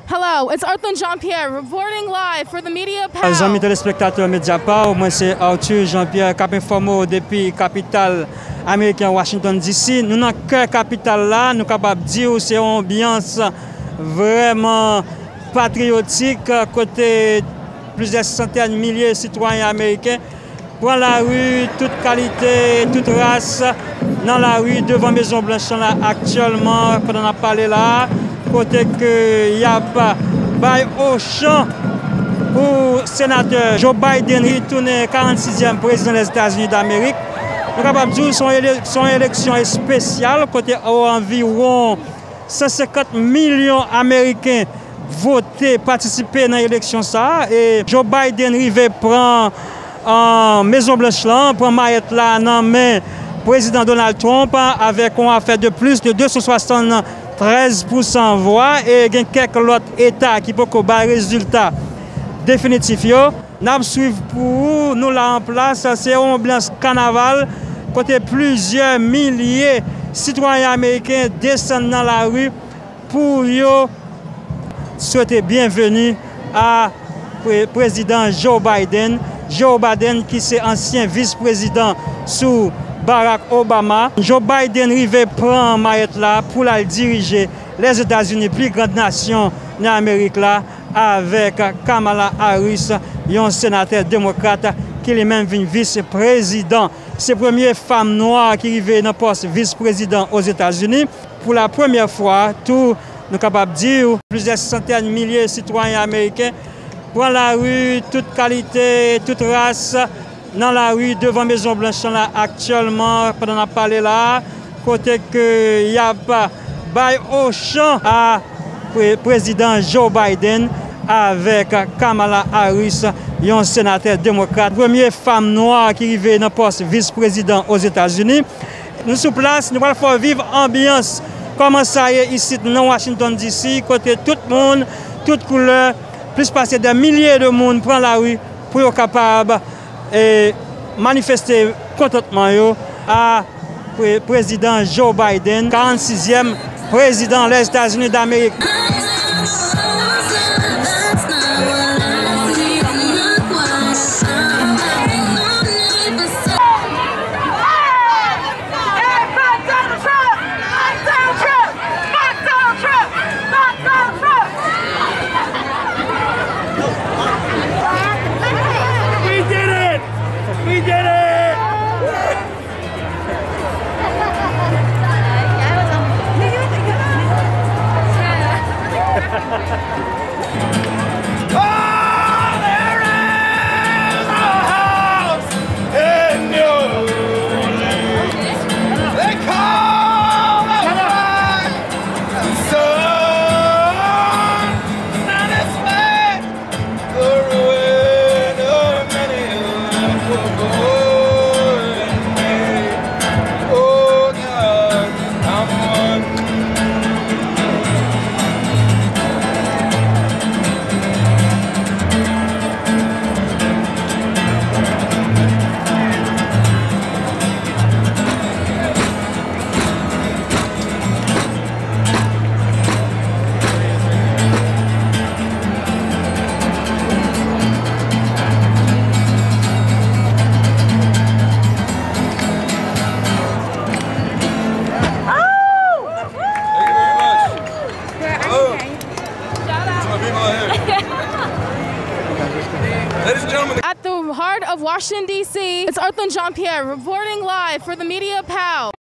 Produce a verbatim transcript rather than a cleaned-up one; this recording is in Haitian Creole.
Hello, it's Arthur Jean-Pierre reporting live for the Media Pow. Zanmi telespektatè Media Pow, mwen se Arthur Jean-Pierre k ap enfòme w depi kapital ameriken Washington D C. Nou nan kè kapital la, nou kapab di w se yon anbyans vrèman patriyotik, kote plizyè santèn milye sitwayen ameriken pran lari, tout kalite, tout ras, nan lari devan Mezon Blanch lan la aktyèlman, pandan n ap pale la a, kote ke y ap bay ochan pou senatè Joe Biden retounen karannsizyèm prezidan Lèzetazini Damerik. Nou kapab di w se yon ele-, se yon eleksyon espesyal, kote anviwon san senkant milyon Ameriken vote, patisipe nan eleksyon sa a. E Joe Biden rive pran, euh, Mezon Blanch lan, pran mayèt la nan men Prezidan Donald Trump, avèk yon afè de plis de de san swasann trèz pousan vwa, e gen kèk lòt eta ki poko bay rezilta definitif yo. N ap swiv pou ou, nou la an plas, se yon anbyans kanaval, kote plizyè milye sitwayen ameriken desann nan lari pou yo swete byenveni a pre-, prezidan Joe Biden. Joe Biden ki se ansyen vis prezidan sou Barack Obama. Joe Biden rive pran mayèt la pou l al dirije Lèzetazini, pli grand nasyon nan Amerik la, avèk Kamala Harris, yon senatè demokrat ki li menm vin vis prezidan. Se premye fanm nwa ki rive nan pòs vis prezidan Ozetazini. Pou la premyè fwa tou, nou kapab di w, plizyè santèn milye sitwayen ameriken pran lari, tout kalite, tout ras, nan lari devan Mezon Blanch lan la aktyèlman, pandan n ap pale la a, kote ke y ap bay ochan a pre-, prezidan Joe Biden avèk Kamala Harris, yon senatè demokrat, premye fanm nwa ki rive nan pòs vis prezidan Ozetazini. Nou sou plas, nou pral fè w viv anbyans kòman sa ye isit nan Washington D C, kote tout moun, tout koulè, plis pase dè milye de moun pran lari pou yo kapab, e, manifeste kontantman yo a pre-, prezidan Joe Biden, karannsizyèm prezidan Lèzetazini Damerik. We did it! We did it! Oh, there is a house in New Orleans. They call it Sun. And it's made the ruin of many a poor boy and maid. Oh God, I'm one. At the heart of Washington, D C, it's Arthur Jean-Pierre reporting live for the Media Pow.